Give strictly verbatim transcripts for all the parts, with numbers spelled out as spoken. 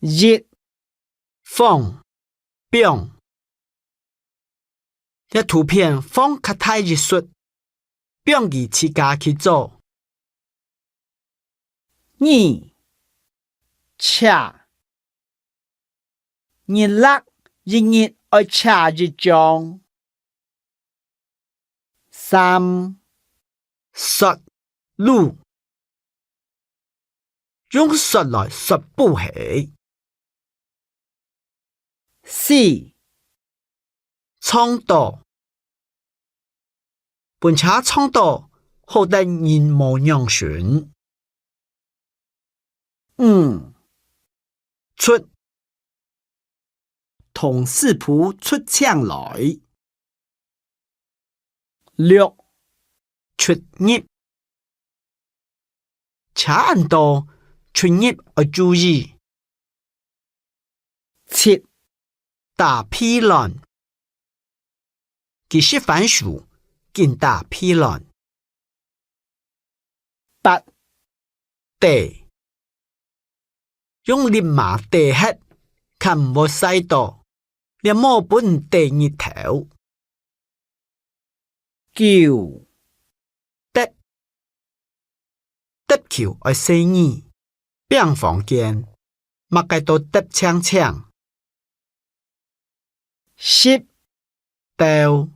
一、放，放。這圖片放較大一息，放佢自家去做。二、車。 日曆一日愛車一張。三、雪，路。用雪來雪布鞋。四、撞著。 分車撞著，好得人無仰身。五、出，同事傅出請來。六、出入。 車恁多，出入愛注意。七、打屁卵。佢食番薯，緊打屁卵。八、戴。 用笠嫲戴忒，較毋會曬著，這帽分你戴日頭。九、疊，疊球愛細義，拚房間，麼个都疊淨淨。 十、鬥。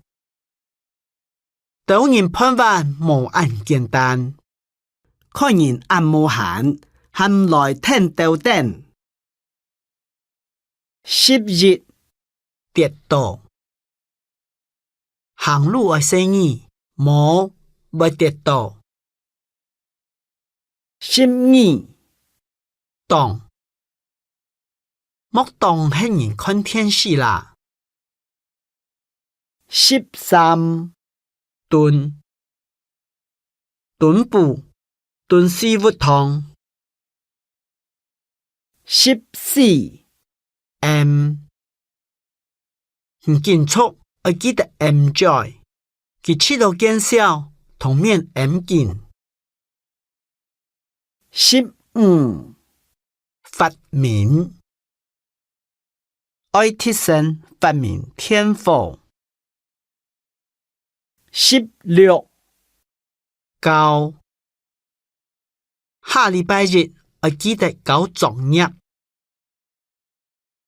鬥人飯碗無恁簡單，看人恁無閒，還毋來𢯭鬥等。十一、跌倒。行路愛細義，無，會跌倒。 十二、擋。莫擋忒人看電視啦。十三、蹲。蹲步，蹲屎朏囥。 十四、M。你緊逐，愛記得M嘴，佢試著見笑，同面M緊。十五、發明。 愛特先發明電火。十六、交。下禮拜日愛記得交作業。